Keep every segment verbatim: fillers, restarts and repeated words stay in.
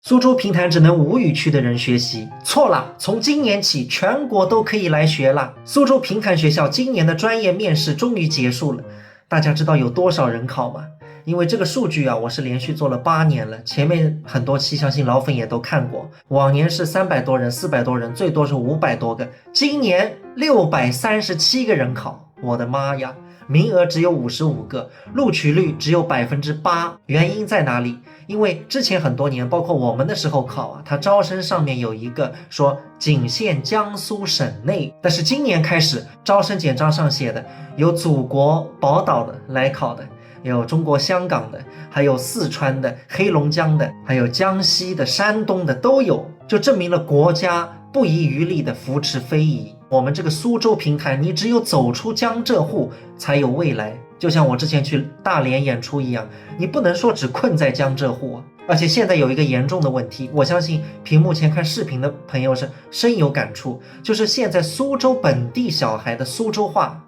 苏州评弹只能吴语区的人学习。错了，从今年起，全国都可以来学了。苏州评弹学校今年的专业面试终于结束了，大家知道有多少人考吗？因为这个数据啊，我是连续做了八年了，前面很多期相信老粉也都看过，往年是三百多人、四百多人，最多是五百多个，今年六百三十七个人考，我的妈呀！名额只有五十五个，录取率只有百分之八，原因在哪里？因为之前很多年，包括我们的时候考啊，它招生上面有一个说仅限江苏省内，但是今年开始招生简章上写的有祖国宝岛的来考的，有中国香港的，还有四川的、黑龙江的，还有江西的、山东的都有，就证明了国家不遗余力的扶持非遗。我们这个苏州评弹，你只有走出江浙沪才有未来。就像我之前去大连演出一样，你不能说只困在江浙沪啊。而且现在有一个严重的问题，我相信屏幕前看视频的朋友是深有感触，就是现在苏州本地小孩的苏州话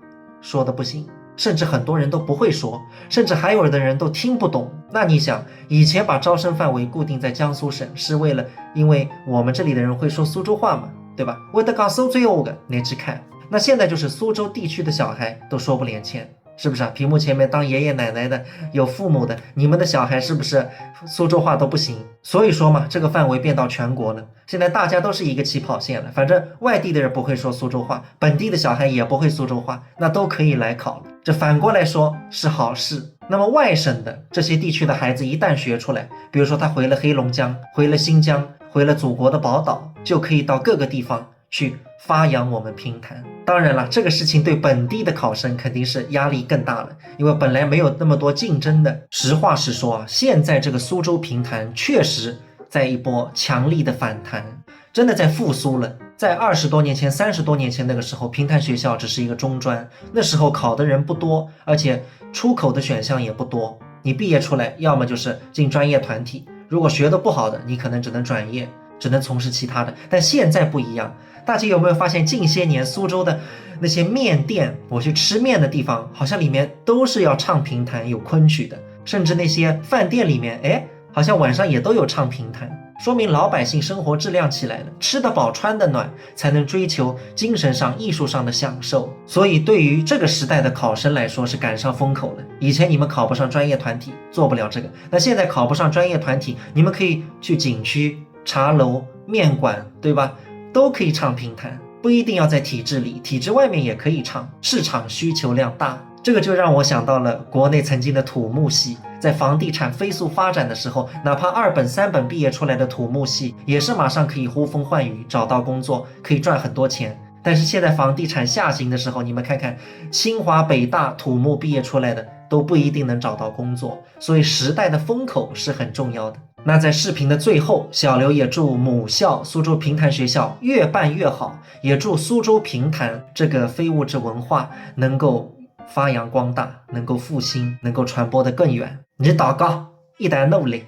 说的不行，甚至很多人都不会说，甚至还有的人都听不懂。那你想，以前把招生范围固定在江苏省，是为了因为我们这里的人会说苏州话嘛，对吧？会得讲苏州话的，你去看。那现在就是苏州地区的小孩都说不连牵，是不是啊？屏幕前面当爷爷奶奶的，有父母的，你们的小孩是不是苏州话都不行？所以说嘛，这个范围变到全国了。现在大家都是一个起跑线了，反正外地的人不会说苏州话，本地的小孩也不会苏州话，那都可以来考了。这反过来说是好事。那么外省的这些地区的孩子一旦学出来，比如说他回了黑龙江，回了新疆，回了祖国的宝岛，就可以到各个地方去发扬我们评弹。当然了，这个事情对本地的考生肯定是压力更大了，因为本来没有那么多竞争的。实话实说啊，现在这个苏州评弹确实在一波强力的反弹，真的在复苏了。在二十多年前、三十多年前那个时候，评弹学校只是一个中专，那时候考的人不多，而且出口的选项也不多。你毕业出来，要么就是进专业团体，如果学的不好的，你可能只能转业，只能从事其他的。但现在不一样，大家有没有发现，近些年苏州的那些面店，我去吃面的地方，好像里面都是要唱评弹、有昆曲的，甚至那些饭店里面，哎，好像晚上也都有唱评弹，说明老百姓生活质量起来了，吃得饱穿得暖，才能追求精神上、艺术上的享受。所以对于这个时代的考生来说是赶上风口了。以前你们考不上专业团体，做不了这个，那现在考不上专业团体，你们可以去景区、茶楼、面馆，对吧？都可以唱评弹，不一定要在体制里，体制外面也可以唱，市场需求量大。这个就让我想到了国内曾经的土木系，在房地产飞速发展的时候，哪怕二本、三本毕业出来的土木系，也是马上可以呼风唤雨，找到工作，可以赚很多钱。但是现在房地产下行的时候，你们看看，清华、北大土木毕业出来的都不一定能找到工作，所以时代的风口是很重要的。那在视频的最后，小刘也祝母校苏州评弹学校越办越好，也祝苏州评弹这个非物质文化能够发扬光大，能够复兴，能够传播得更远。你大家一道努力。